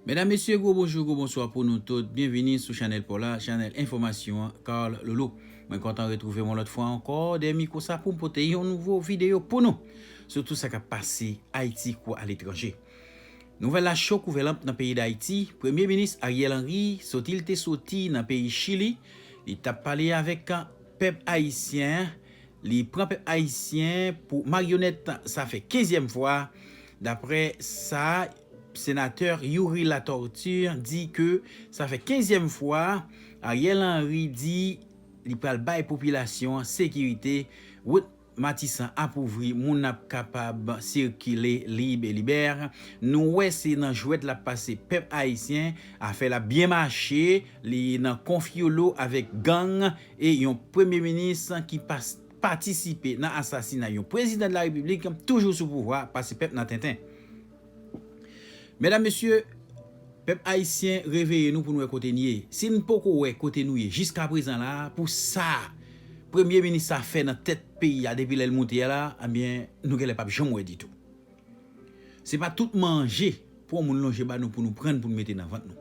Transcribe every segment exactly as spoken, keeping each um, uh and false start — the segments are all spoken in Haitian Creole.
Medam, mesye, gwo bonjou, gwo bonswa pou nou tout. Byenvini sou chanèl pa w la, chanèl enfòmasyon an, Carl Loulou. Mwen kontan retwouve w yon lòt fwa ankò dèyè mikwo sa pou m pote yon nouvo videyo pou nou sou tout sa k ap pase Ayiti kou aletranje. Nouvèl la cho kouvè lanp nan peyi Dayiti, Premye Minis Ariel Henry, soti l te soti nan peyi Chili, li t ap pale avèk pèp ayisyen, li pran pèp ayisyen pou maryonèt, sa fè kenzyèm fwa, daprè sa senatè Youri Latorture di ke sa fè kenzyèm fwa Ariel Henry di li pral bay popilasyon an sekirite, wout Matisan ap ouvri, moun ap kapab sikile lib e libè. Nou wè se nan jwèt l ap pase pèp ayisyen, afè l ap byen mache, li nan konfyolo avèk gang e yon premye minis ki pas-, patisipe nan asasina yon prezidan de la repiblik toujou sou pouvwa pase pèp nan tenten. Medam, mesye, pèp ayisyen, reveye nou pou n wè kote n ye. Si n poko wè kote nou ye jiska prezan la, pou sa premye minis sa fè nan tèt peyi a depi lè l moute a la, ebyen, nou genlè p ap janm wè ditou. Se pa tout manje pou yon moun lonje ba nou pou nou pran pou n mete nan vant nou.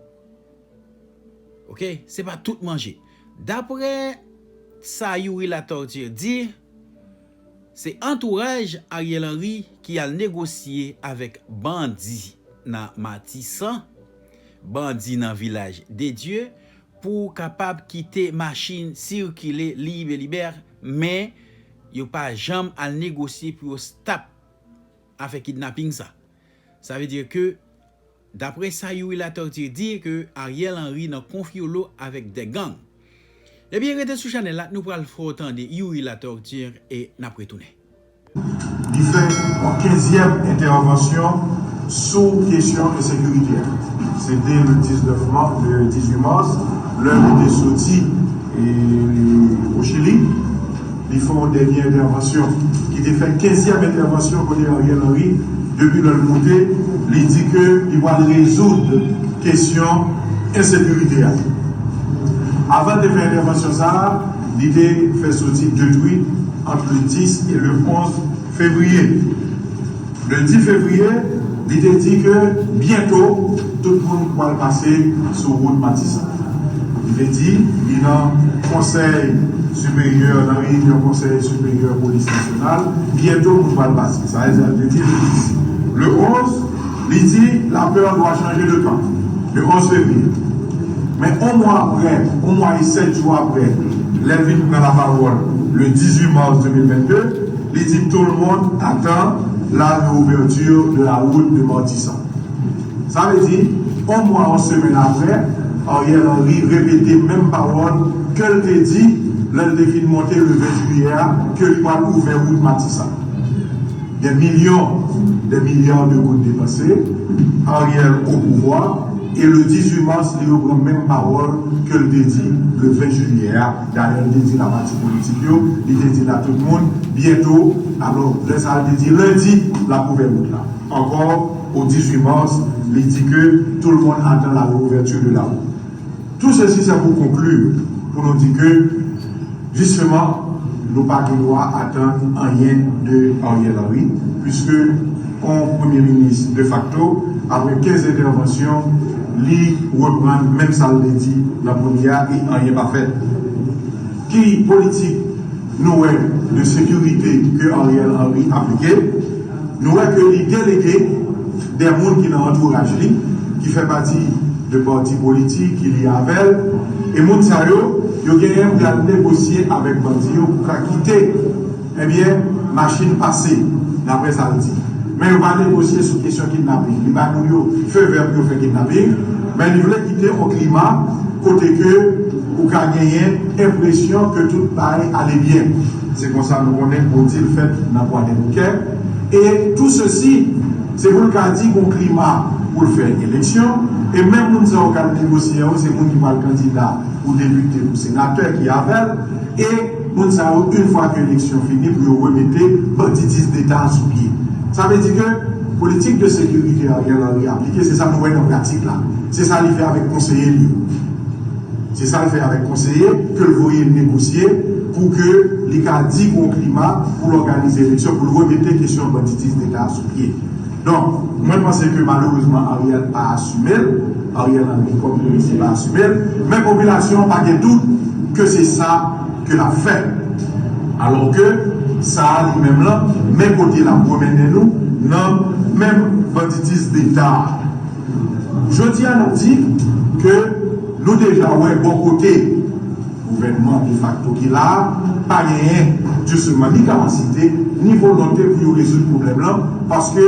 Oke? Se pa tout manje. Daprè sa Youri Latorture di, se antouraj Ariel Henry ki al negosye avèk bandi nan Matisan, bandi nan Vilaj de Dye, pou kapab kite machin sikile lib e libè, men yo pa janm al negosye pou yo stop afè kidnaping sa. Sa vle di ke, daprè sa Youri Latorture di, ke Ariel Henry nan konfyolo avèk de gang. Ebyen, rete sou chanèl la, nou pral fè w tande Youri Latorture e n ap retounen. Li fè yon kenzyèm entèvansyon sou kesyon ensekirite a. Se te le diznèf mas, le dizuit mas, lè li te soti, e, o Chili. Li fè yon dènye entèvansyon, ki te fè kenzyèm entèvansyon kote Ariel Henry, depi lè l moute, li di ke li pral rezoud kesyon ensekirite a. Avan l te fè entèvansyon sa a, li te fè soti de tweet ant le dis e le onz fevriye. Le dis fevriye, li te di ke byento tout moun pral pase sou wout Matisan. Li te di, li nan Konsèy Siperyè, nan reyinyon Konsèy Siperyè Polis Nasyonal, byento moun pral pase. Sa vle di, li te di le dis. Le onz, li di, la peur doit changer de camp. Le onz fevriye. Men yon mwa apre, yon mwa e sèt jou apre, lè l vin pran lapawòl le dizuit mas de mil vennde, li di tout le monde attend la réouverture de la route de Matisan. Sa vle di, yon mwa, yon semèn apre, Ariel Henry repete menm pawòl ke l te di lè l te fin monte le ven jiyè a, ke li pral ouvè wout Matisan. Des millions, des milliards de goud depanse, Ariel au pouvoir, e le dizuit mas, li repran menm pawòl ke l te di le ven jiyè a. Dayè, l te di l a pati politik yo, li te di l a tout moun, byento, alò, lè sa a, l te di lendi, l ap ouvè wout la. Encore, au dix-huit mars, li di ke tout le monde attend la réouverture de la route. Tout ceci, c'est pour conclure, pou nou di ke, jisteman, nou pa gen dwa atann anyen de Ariel Henry, puiske yon premye minis de facto, apre kenz entèvansyon, li reprann menm sa l te di nan premye a e anyen pa fèt. Ki politik nou wè de sekirite ke Ariel Henry aplike? Nou wè ke li delege de moun ki nan antouraj li, ki fè pati de pati politik, ki lye avè l. E moun sa yo, yo genyen pou y al negosye avèk bandi yo pou ka kite, ebyen, machin pase, daprè sa l di. Men yo pa negosye sou kesyon kidnaping. Li ba moun yo feu vert pou yo fè kidnaping, men li vle kite yon klima kote ke ou ka genyen enpresyon ke tout bagay ale byen. Se konsa nou konnen odit fèt nan Kwadèboukè. E tou sesi, se pou l ka di gon klima pou l fè eleksyon. E menm moun sa yo k al negosye yo, se moun ki pral kandida pou depite, pou senatè ki avè l. E moun sa yo, yon fwa ke eleksyon fini, pou yo remete banditis deta a sou pye. Sa vle di ke politik de sekirite Ariel Henry aplike, se sa nou wè nan pratik la. Se sa li fè avèk konseye l yo. Se sa l fè avèk konseye ke l voye negosye pou ke li ka di gon klima pou l òganize eleksyon, pou l remete kesyon banditis deta a sou pye. Donk, mwen panse ke malerezman Ariel pa asime l. Ariel Henry kòm polisye pa asime l, men popilasyon an pa gen dout ke se sa ke l ap fè. Alò ke sa a li menm lan, men kote l ap pwomennen nou nan menm banditis deta a. Jodi a n ap di ke nou deja wè bò kote gouvènman defakto ki la a pa genyen jisteman ni kapasite ni volonte pou yo rezoud pwoblèm lan, paske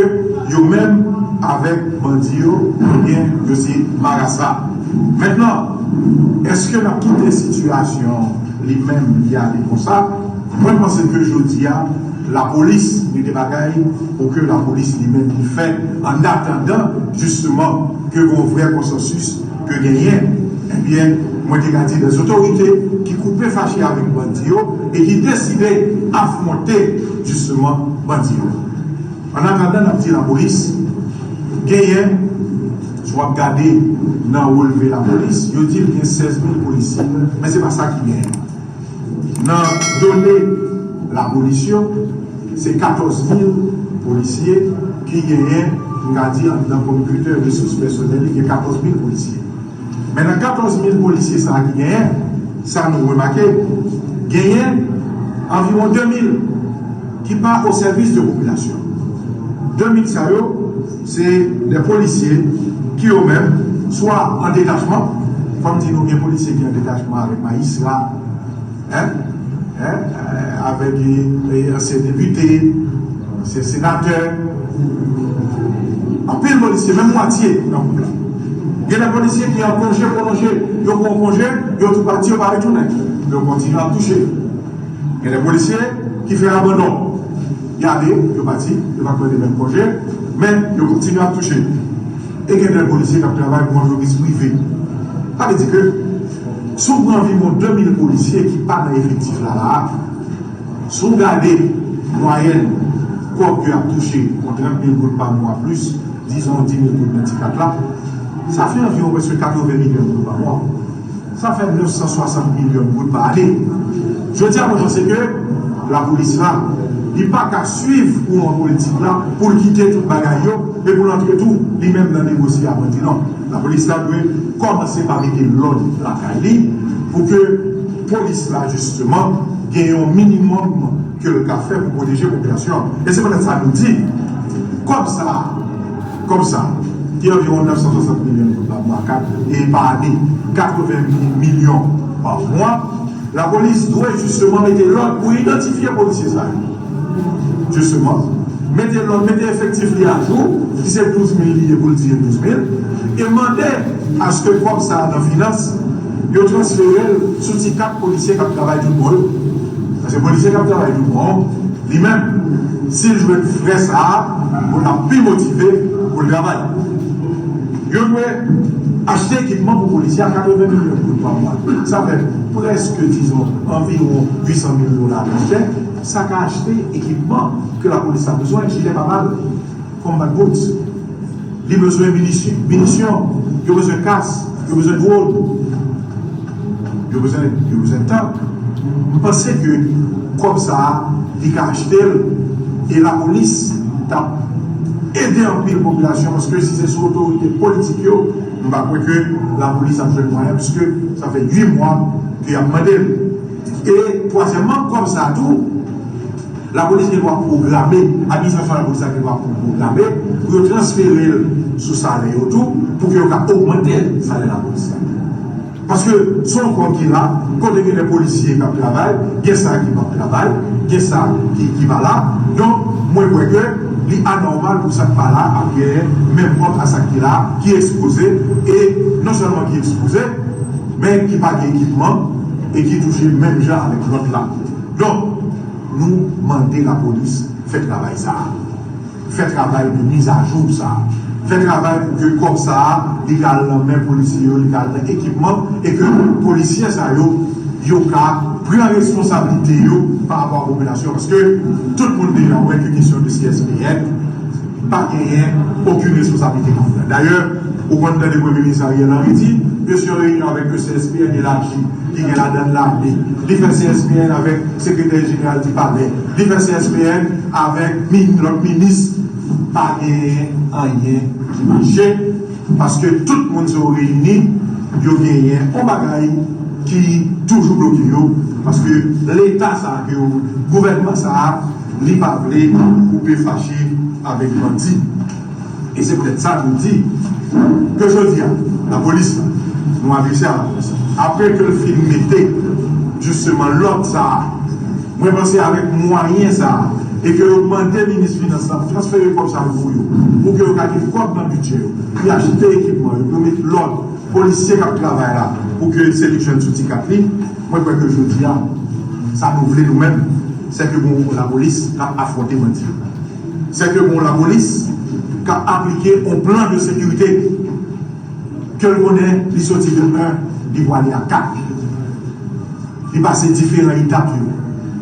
yo menm avèk bandi yo, ebyen, yo se marasa. Mentnan, èske n ap kite sitiyasyon li menm li ale konsa? Mwen panse ke jodi a, lapolis mete bagay pou ke lapolis li menm li fè, an atandan jisteman ke gon vrè konsansis ke genyen, ebyen, mwen te ka di lèzotorite ki koupe fache avèk bandi yo e ki deside afwonte jisteman bandi yo. An atandan n ap di lapolis, genyen, si w ap gade nan relve lapolis, yo di l gen sèz mil polisye, men se pa sa ki genyen. Nan done lapolis yo, se katòz mil polisye ki genyen, m ka di anndan konpitè resous pèsonèl li gen katòz mil polisye. Men nan katòz mil polisye sa a ki genyen, sa nou remake, genyen anviwon de mil ki pa o sèvis de popilasyon. De mil sa yo, se de polisye ki yo menm, swa an detachman, fò m di nou gen polisye ki an detachman avèk majistra, en, en, avèk ansyen depite, ansyen senatè, anpil polisye, menm mwatye nan gwoup la. Gen de polisye ki an konje pwolonje, yo pran konje, yo tou pati, yo pa retounen. Yo kontinye ap touche. Gen de polisye ki fè abandon. Y ale, yo pati, yo pa mande menm konje, men yo kontinye ap touche. E gen de polisye k ap travay pou antrepriz prive. Sa vle di ke si w pran anviwon de mil polisye ki pa nan efektif la la a, si w gade mwayèn kòb ke y ap touche, yon trant mil goud pa mwa plis, dizon di mil goud nan ti kat la, sa fè anviwon prèske katreven milyon goud pa mwa. Sa fè nèf san swasant milyon goud pa ane. Jodi a, mwen panse ke lapolis la, li pa ka swiv kouran politik la pou l kite tout bagay yo e pou l antre tou li menm nan negosye a bandi non. Lapolis la dwe kòmanse pa mete lòd lakay li pou ke polis la, jisteman, gen yon minimòm ke l ka fè pou pwoteje popilasyon an. E se poutèt sa nou di, kòb sa a, kòb sa a, ki anviwon nèf san swasant milyon goud pa mwa, kat, e pa ane, katreven milyon pa mwa, lapolis dwe jisteman mete lòd pou idantifye polisye sa yo. Jisteman, mete lòd, mete efektif li ajou, ki se douz mil li ye pou l di douz mil, e mande aske kòb sa a nan finans, yo transfere l sou ti kat polisye k ap travay tout bon yo. Paske polisye k ap travay tout bon, li menm, si l jwenn frè sa a, pou l ap pi motive pou l travay. Yo dwe achte ekipman pou polisye a katreven milyon goud pa mwa. Sa fè prèske, dizon, anviwon uit san mil dola pi chè. Sa ka achte ekipman ke lapolis la bezwen, jilè pa mal, combat boots. Li bezwen minisyon, minisyon, yo bezwen kas, yo bezwen dwòn, yo bezwen, yo bezwen tank. M panse ke kòb sa a, li ka achte l, e lapolis t ap ede anpil popilasyon, paske si se sou otorite politik yo, m pa kwè ke lapolis ap jwenn mwayen, piske sa fè uit mwa ke y ap mande l. E twazyèmman, kòb sa a tou, lapolis gen dwa pwograme, administrasyon lapolis la gen dwa pwograme pou yo transfere l sou salè yo tou, pou ke yo ka ogmante salè lapolis la. Paske se yon kò ki la, kote gen de polisye k ap travay, gen sa ki p ap travay, gen sa ki, ki pa la. Donk, mwen kwè ke li anòmal pou sa k pa la ap genyen menm kòb a sa ki la, ki ekspoze, e non sèlman ki ekspoze, men ki pa gen ekipman, e ki touche menm jan avèk lòt la. Donk, nou mande lapolis fè travay sa a. Fè travay de mizajou sa a. Fè travay pou ke kòb sa a, li ka al nan men polisye yo, li ka al nan ekipman, e ke polisye sa yo, yo ka pran responsablite yo pa rapò a popilasyon. Paske tout moun deja wè ke kesyon de C S P N, pa genyen okenn responsablite k ap pran. Dayè, ou konn tande Premye Minis Ariel Henry di, yo se yon reyinyon avèk le C S P N elaji, ki gen ladan l lame. Li fè C S P N avèk sekretè jeneral di palè. Li fè C S P N avèk min-, lòt minis. Pa genyen anyen ki mache. Paske tout moun sa yo reyini, yo genyen yon bagay ki toujou bloke yo, paske Leta sa a, ke yo, gouvènman sa a, li pa vle koupe fache avèk bandi. E se poutèt sa nou di ke jodi a, lapolis la, nou adrese a lapolis la. Apre ke l fin mete, jisteman, lòd sa a, mwen panse avèk mwayen sa a, e ke yo mande minis finans la transfere kòb sa yo pou yo, pou ke yo ka gen kòb nan bidjè yo, pou yo achte ekipman yo, pou yo met lòd, polisye k ap travay la, pou ke se li k jwenn sou ti kat li, mwen kwè ke jodi a, sa nou vle nou menm, se ke gon lapolis k ap afwonte bandi yo. Se ke gon lapolis k ap aplike yon plan de sekirite ke l konnen li soti de en, li pou ale a kat. Li pase diferan etap yo.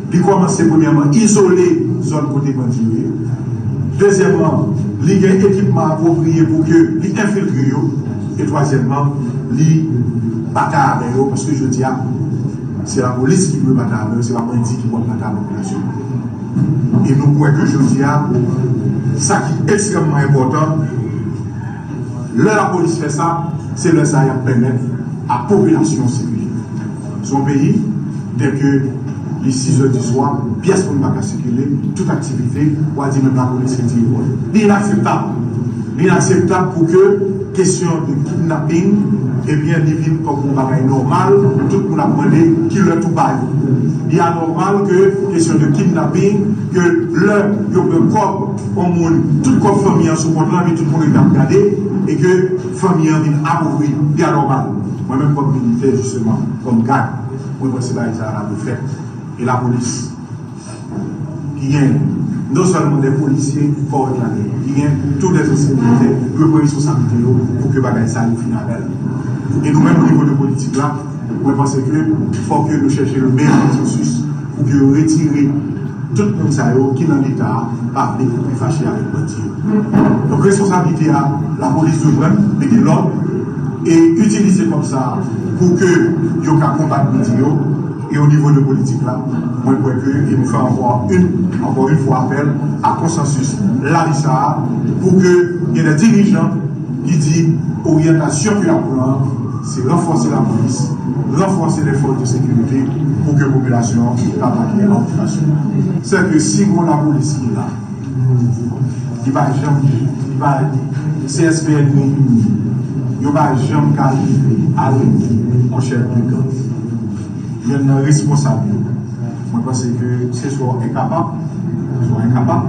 Li kòmanse premyèman izole zòn kote bandi yo ye. Dezyèmman, li gen ekipman apwopriye pou ke li enfiltre yo. E twazyèmman, li batay avè yo, paske jodi a, se lapolis ki dwe batay avè yo, se pa bandi ki pou ap batay ak popilasyon. E nou kwè ke jodi a, sa ki ekstrèmman enpòtan, lè lapolis fè sa, se lè sa y ap pèmèt a popilasyon sikile. Se yon peyi, dèke li sizè di swa, pyès moun pa ka sikile, tout aktivite, w a di menm lapolis retire kò l. Li inakseptab. Li inakseptab pou ke kesyon de kidnaping, ebyen, li vin kòm yon bagay nòmal, tout moun ap mande kilè tou ba yo. Li anòmal ke kesyon de kidnaping, ke lè yo pran kòb yon moun, tout kòb fanmi an sou kont lan, epi tout moun rete ap gade, e ke fanmi an vin apovri, li anòmal. Mwen menm kòm militè, jisteman, kòm gad, mwen panse bagay sa a ta dwe fèt. E lapolis, ki gen non sèlman de polisye kòrèk ladan yo, ki gen tou de ansyen militè, dwe pran responsablite yo pou ke bagay sa yo fin avè l. E nou menm, o nivo de politik la, mwen panse ke fò ke nou chèche le meyè konsansis pou ke yo retire tout moun sa yo ki nan Leta a pa vle koupe fache avèk bandi yo. Donk, responsablite a, lapolis dwe pran, mete lòd, e itilize kòb sa a pou ke yo ka konbat bandi yo. E o nivo de politik la, mwen kwè ke, e m fè ankò yon, ankò yon fwa apèl a konsansis lari sa a, pou ke gen de dirijan ki di oryantasyon ke y ap pran an, se ranfòse lapolis, ranfòse lè fòs de sekirite pou ke popilasyon an kapab gen okipasyon. Se ke si gon lapolis ki la, li pa janm, li pa, C S P N yo, yo pa janm ka rive arete yon chèf de gang. Yonn nan responsab yo, mwen panse ke se swa w enkapab, se swa w enkapab,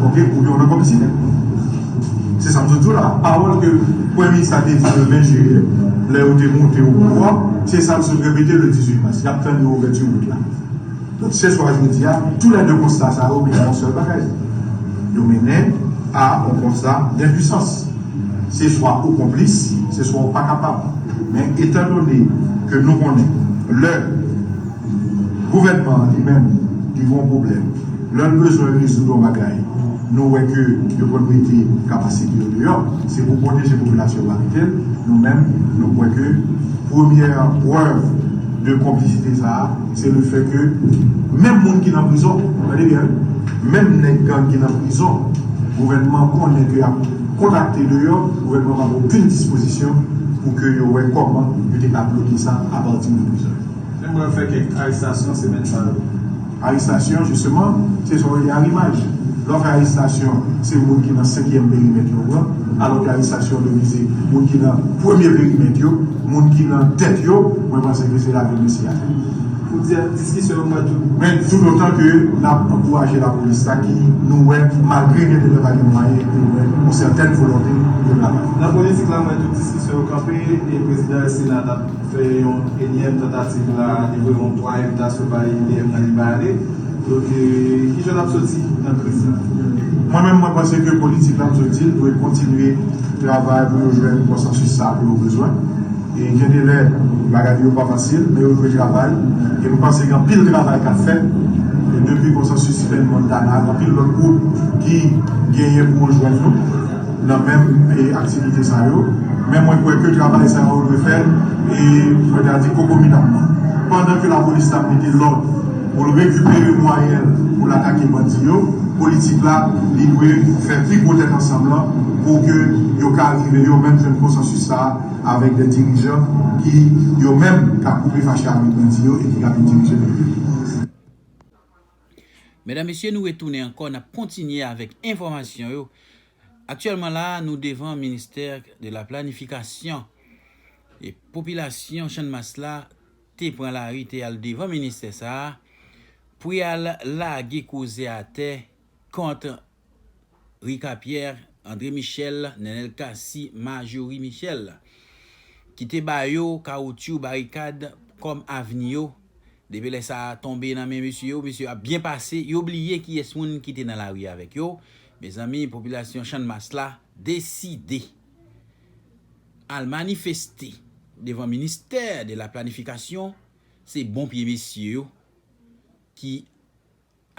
oke, oubyen w nan kòm sitè. Se sa m sot di w la. Pawòl ke Premye Minis la te di le ven jiyè, lè yo te monte o pouvwa, se sa l sot repete le dizuit mas. Y ap tann yo ouvèti wout la. Donk, se swa jodi a, tou lè de konsta sa yo mennen yon sèl bagay. Yo mennen a yon konsta denpwisans. Se swa ou konplis, se swa ou pa kapab. Men, etandone ke nou konnen, lè gouvènman an li menm, li gen yon pwoblèm, lè l bezwen rezoud yon bagay, nou wè ke yo konn mete kapasite yo deyò, se pou pwoteje popilasyon yo pa kite l. Nou menm, nou kwè ke premyè prèv de konplisite sa a, se le fè ke menm moun ki nan prizon, tande byen, menm nèg gang ki nan prizon, gouvènman konnen ke y ap kontakte deyò, gouvènman pa pran okenn dispozisyon pou ke yo wè kòman yo te ka bloke sa apati de prizon. Men mwen fè kèk arestasyon semèn sa yo. Arestasyon, jisteman, se sa w rele arimaj. Lè w fè arestasyon, se moun ki nan senkyèm perimèt yo pran, alò ke arestasyon dwe vize moun ki nan premye perimèt yo, moun ki nan tèt yo, mwen panse ke se lave mesye atè. Pou di, diskisyon yo, mwen tou. Men toutotan ke n ap ankouraje lapolis la ki nou wè, malgre gen de lè pa gen mwayen, nou wè yon sètèn volonte de travay. Nan politik la, mwen tou diskisyon yo kanpe e prezidan Sena t ap fè yon enyèm tantativ la, li voye yon twa envitasyon bay P M nan, li pa ale. Donk, e, kijan n ap soti nan kriz la? Mwen menm, mwen panse ke politik la, m sot di l, dwe kontinye travay pou yo jwenn konsansis sa a ke yo bezwen. E gen de lè, bagay yo pa fasil, men yo dwe travay. E m panse gen anpil travay k ap fèt. E depi konsansis P M Montana, gen anpil lòt gwoup ki genyen pou yo jwenn nou nan menm, e, aktivite sa yo. Men mwen kwè ke travay sa yo dwe fèt, e, mwen ta di konkomitanman. Pandan ke lapolis la mete lòd pou l rekipere mwayen l pou l atake bandi yo, Politik la, li dwe fè pi gwo tèt ansanm lan pou ke yo ka rive yo menm jwenn konsansis sa a avèk de dirijan ki yo menm ka koupe fache avèk bandi yo e ki ka vin dirije peyi a. Medam, mesye, nou retounen ankò, n ap kontinye avèk enfòmasyon yo. Aktyèlman la, nou devan ministè de la planifikasyon. E popilasyon Channmas la te pran lari, te al devan ministè sa a pou y al lage koze atè kont Rica Pierre, André Michel, Nenel Cassy, Marjorie Michel, ki te ba yo kawotchou barikad kòm avni yo. Depi lè sa a tonbe nan men mesye yo, mesye yo ap byen pase, yo bliye kiyès moun ki te nan lari avèk yo. Mezanmi, popilasyon Channmas la deside al manifeste devan ministè de la planifikasyon. Se bon pye mesye yo ki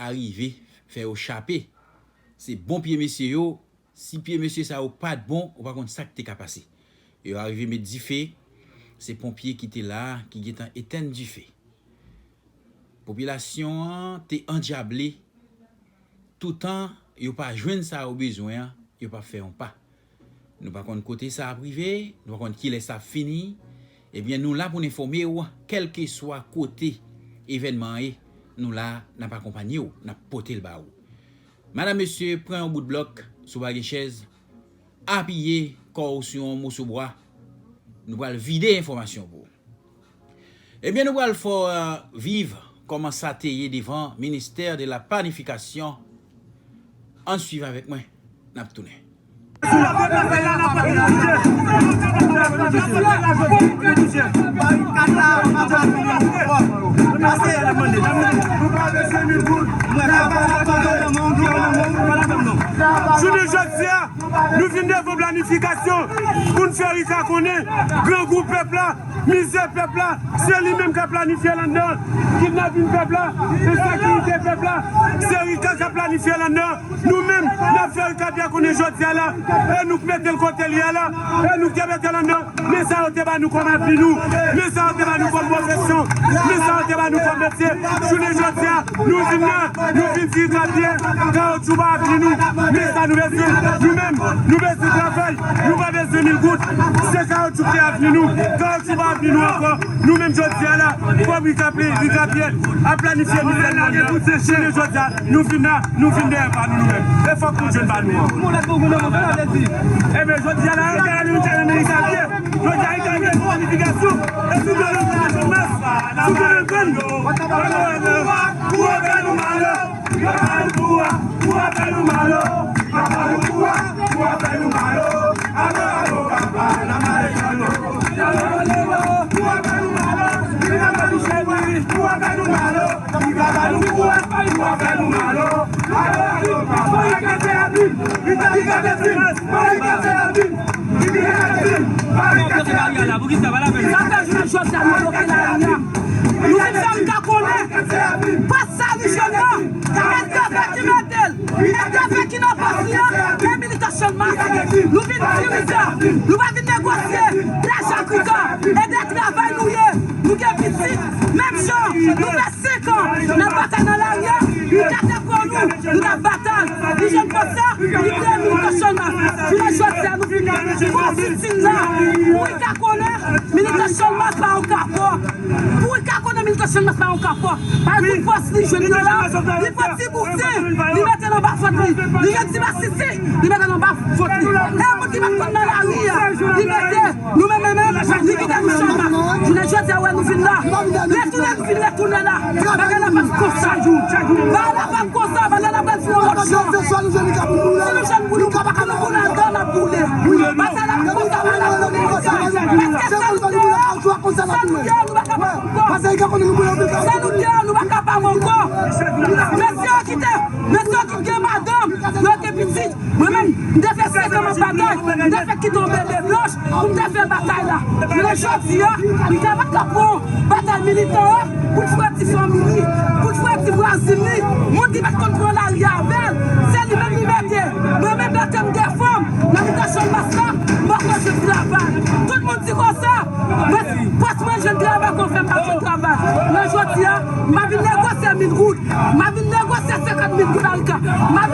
arive fè yo chape. Se bon pye mesye yo, si pye mesye sa yo pa t bon, ou pa konn sa k te ka pase. Yo arive met dife, se ponpye ki te la a ki gentan etenn dife. Popilasyon an te andjable, toutan yo pa jwenn sa yo bezwen an, yo p ap fè yon pa. Nou pa konn kote sa ap rive, nou pa konn kilè sa ap fini. Ebyen, nou la pou n enfòme w, kèlkeswa kote evènman an ye, nou la, n ap akonpanye w, n ap pote l ba ou. Madanm, mesye, pran yon bout blòk, si w pa gen chèz, apiye kò w sou yon moso bwa. Nou pral vide enfòmasyon pou ou. Ebyen, nou pral fè w viv kòman sa te ye devan ministè de la planifikasyon. Ann swiv avèk mwen, n ap tounen. Jounen jodi a, nou vin devan planifikasyon pou n fè Rica konnen grangou pèp la, mizè pèp la, se li menm k ap planifye l anndan. Kidnapin pèp la, ensekirite pèp la, se Rica k ap planifye l anndan. Nou menm, n ap fè Rica Pierre konnen jodi a la, e nou k mete l kote l ye a la, e nou k te mete l anndan. Men sa yo te ba nou kòm avni nou, men sa yo te ba nou kòm pwofesyon, men sa yo te ba nou kòm metye. Jounen jodi a, nou vin la, nou vin di Rica Pierre, kawotchou pa avni nou. Men sa nou bezwen, nou menm, nou bezwen travay, nou pa bezwen mil goud. Se kawotchou ki avni nou, kawotchou pa avni nou ankò. Nou menm jodi a la, kòm Rica Pierre, Rica Pierre ap planifye mizè nou anndan. Jounen jodi a, nou vin la, nou vin dèyè pa nou, nou menm. E fòk nou jwenn pa nou an. Ebyen, jodi a la, Rica Pierre, jodi a Rica Pierre, planifikasyon, e sou do nou, sou do nou, sou do nou, Sa fè jounen jodi a nou bloke lari a. Nou vin fè Rica konnen, pa sali jèn nan. Èske se ki mete l? Èske se ki nan pòs li an? Men militan Channmas, nou vin di Rica, nou pa vin negosye. Deja Rica, e de travay nou ye. Nou gen pitit, menm jan, nou fè senk an n ap batay nan lari a. Rica te pran nou, nou t ap batay. Li jwenn pòs la, li premye militan Channmas. Jounen jodi a, nou vin fè sitin la. Pou Rica konnen, militan Channmas pa yon kapò. Pou Rica konnen militan Channmas pa yon kapò. Paske tout pòs li jwenn nan la, li pran ti bouzen, li mete l anba vant li. Li jwenn ti masisi, li mete l anba vant li. E moun ki pa t konn nan lari a, li mete, nou menm, menm, li kite nou Channmas. Jounen jodi a, wè, nou vin la. Retounen, nou vin retounen la. Bagay la p ap konsa. Bagay la p ap konsa, bagay la pral vin yon lòt jan. Si nou jwenn pou nou, pou nou boule anndan, n ap boule. Batay la p ap konsa, bagay la p ap konsa. Paske sa nou ye, nou pa kapab ankò. Sa nou ye, nou pa kapab ankò. Mesye yo kite, mesye yo ki gen madanm, yo gen pitit. Mwen menm, m te fè senk an m ap batay, m te fèk kite yon bebe blanch pou m te fè batay la. Men jodi a, Rica pa t ka pran batay militan an pou l fè ti fanmi li, pou l fè ti vwazen li, moun ki pa t konn pran lari avè l, se li menm li mete. Mwen menm, nan tèm de fanm, nan mitan Channmas la, m poko jwenn travay. Tout moun di konsa, mwen, pòs mwen jwenn travay, konfèm pa jwenn travay. Men jodi a, m pa vin negosye mil goud. M pa vin negosye senkant mil goud a Rica. M pa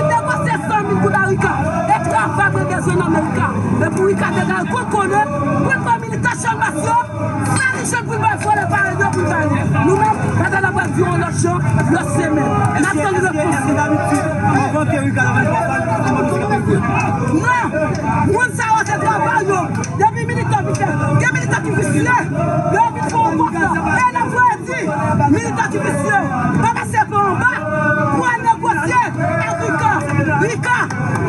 Katedral, kote konnen, pou l pran militan Channmas yo, sa li jwenn pou l bay vòlè parèy yo pou l bay li. Nou menm, batay la pral vire yon lòt jan, lòt semèn. N ap tann repons. Non! Moun sa yo se travay yo. Depi militan vin fè, gen militan ki visye. Yo vin fè yon konfrans. E n ap voye di, militan ki visye, pa pase pa anba pou al negosye ak Rika. Rika,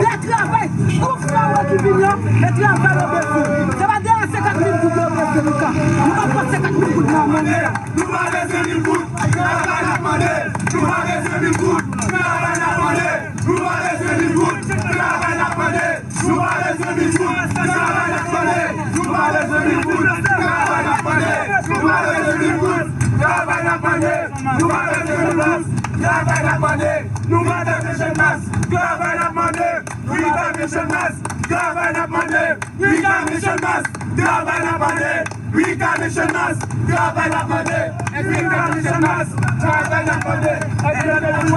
lè travay, gwo flawa ki vini an, e travay yo bezwen. Se pa de a senkant mil goud yo bezwen, Rika. Nou pa pran senkant mil goud nan men yo. Nou pa bezwen mil goud, travay n ap mande. Nou pa bezwen mil goud, travay n ap mande. Nou pa bezwen mil goud, travay n ap mande. Nou pa bezwen mil goud, travay n ap mande. Nou pa bezwen mil goud, travay n ap mande. Nou pa bezwen mil goud, travay n ap mande. Nou pa bezwen mil goud, travay n ap mande. Nou pa bezwen Channmas, travay n ap mande. Revitalization Mass, travay n ap mande. Revitalization Mass, travay n ap mande. Revitalization Mass, travay n ap mande. Revitalization Mass, travay n ap mande. Revitalization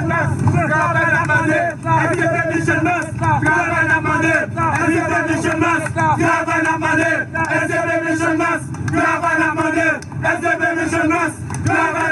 Mass, travay n ap mande. Revitalization Mass, travay n ap mande. Revitalization Mass, travay n ap mande. Revitalization Mass, travay n ap mande. Revitalization Mass, travay n ap mande. Revitalization Mass, travay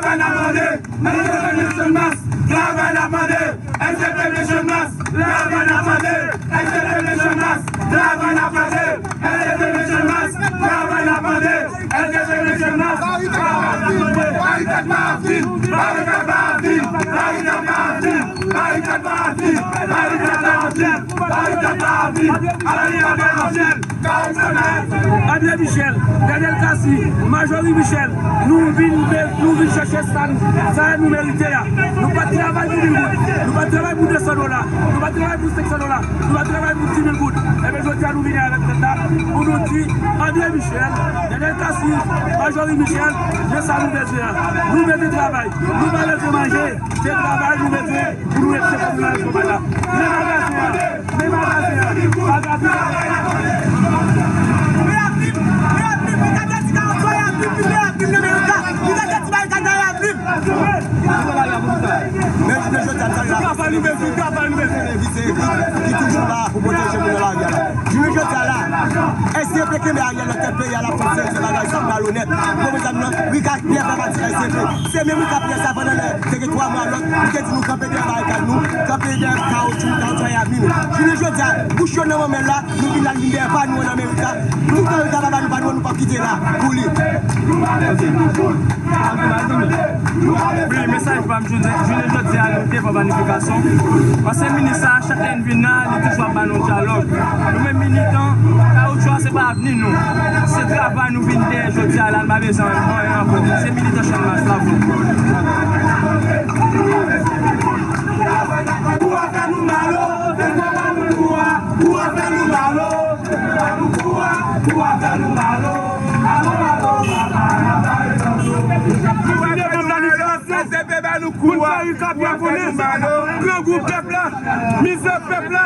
n ap mande. Revitalization Mass, travay n ap mande. Revitalization Mass, travay n ap mande. Revitalization Mass, travay n ap mande. Revitalization Mass, travay n ap mande. Revitalization Mass, travay n ap mande. Barikad pa ap vin, barikad pa ap vin, barikad pa ap vin, barikad pa ap vin, barikad pa ap vin, barikad pa ap vin, barikad pa ap vin. André Michel, Daniel Cassy, Marjorie Michel, nou vin, nou vin chèche sa nou, sa nou merite a. Nou pa t travay pou mil goud, nou pa t travay pou de san dola, nou pa t travay pou senk san dola, nou pa t travay pou di mil goud. Ebyen, jodi a nou vini avèk tèt la pou nou di André Michel, Daniel Cassy, Marjorie Michel, men sa nou bezwen an. Nou mete travay, nou pa bezwen manje, se travay nou bezwen pou nou mete tèt nou nan travay la. Men magazen an, men magazen an, magazen an. Men jounen jodi a, sa la. Travay nou bezwen, travay nou bezwen. Ki toujou la pou pwoteje moun nan lari a la. Jounen jodi a la, S D P kenbe Ariel nan tèt peyi a, l ap fè yon seri de bagay, sa malonèt. Bon, mezanmi, non, Rika Pierre fè pati S D P. Se menm Rika Pierre sa, pandan lè te gen twa mwa lòt, li te di nou kanpe dèyè barikad nou, kanpe dèyè kawotchou, kawotchou a vini. Jounen jodi a, bouch yo nan manmèl la, nou vin la, nou vin dèyè pa nou an Amerika. Toutan Rika pa ba nou pa nou an, nou p ap kite la pou li. Wi, mesaj pa m, jounen, jounen jodi a, nou devan planifikasyon. Ansyen minis sa, chak lè n vin la, li toujou ap ba nou dyalòg. Nou menm militan, kawotchou a se pa avni nou. Se travay nou vin dèyè jodi a la, n pa bezwen anyen ankò. Se militan Channmas la pou. Ou a fè nou mal o, fè nou mal o, ou a fè nou mal o, fè nou mal o, ou a fè nou mal o. Alò, alò, papa, n ap pale tanto. Pou fè nou mal o. S D P ba nou kou a, pou ap fè nou mal o. Grangou pèp la, mizè pèp la,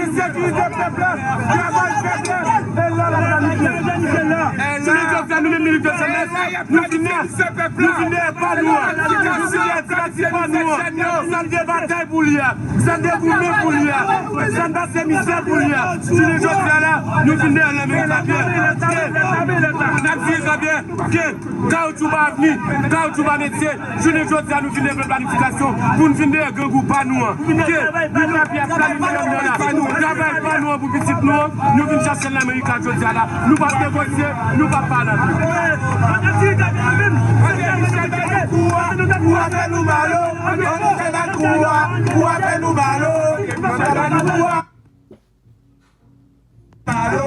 ensekirite pèp la, travay pèp la. E la, la, la, la, la, la. Jounen jodi a, nou menm militan Channmas, nou vin la, nou vin dèyè pa nou an, nou vin dèyè ti pati pa nou an. Sa n te batay pou li a, sa n te goumen pou li a, sa n pase mizè pou li a. Jounen jodi a la, nou vin dèyè lanmeri Rika Pierre. N ap di Rika Pierre, ke kawotchou pa avni, kawotchou pa metye. Jounen jodi a, nou vin dèyè planifikasyon pou n vin dèyè grangou pa nou an. Ke nou pa pi ap planifye nan la. Travay pa nou an pou pitit nou an, nou vin chache l nan Amerika jodi a la. Nou p ap negosye, nou p ap pale. Ou a fè nou mal o, ou a fè nou mal o, ou a fè nou mal o. Alo,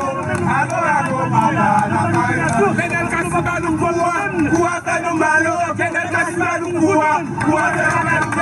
alo, alo, papa, n ap pale. Fidel Castro ba nou kou a, kou a fè nou mal o. Fidel Castro ba nou kou a, kou a fè nou mal o.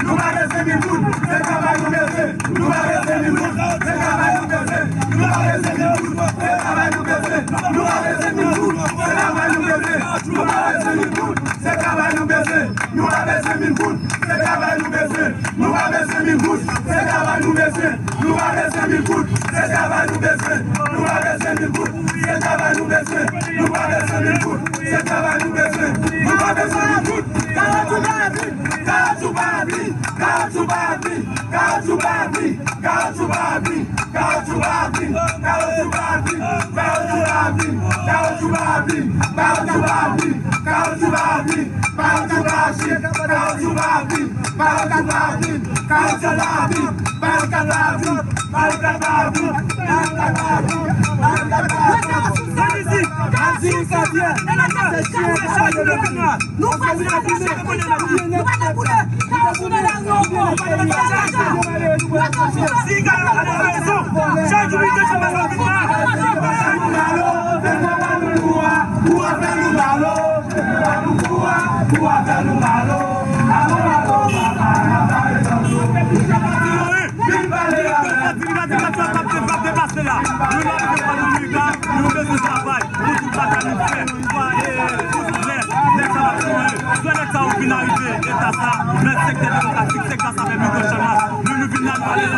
Nou pa bezwen mil goud, se travay nou bezwen. Nou pa bezwen mil goud, se travay nou bezwen. Nou pa bezwen mil goud, se travay nou bezwen. Nou pa bezwen mil goud, se travay nou bezwen. Nou pa bezwen mil goud, se travay nou bezwen. Nou pa bezwen mil goud, se travay nou bezwen. Nou pa bezwen mil goud, se travay nou bezwen. Nou pa bezwen mil goud, se travay nou bezwen. Nou pa bezwen mil goud, se travay nou bezwen. Nou pa bezwen mil goud, se travay nou bezwen. Nou pa bezwen mil goud, travay nou bezwen. Nou pa nan kachèt, nou pa nan boulè, kawotchou nan lari ankò. Si gade, gade rezon, chak jou li te chante nan vin la. Nèg sa ap touye. Swa nèg sa yo vin arive eta sa, menm sektè demokratik, sektè sa fè mitan chanmas. Nou, nou vin la, nou pale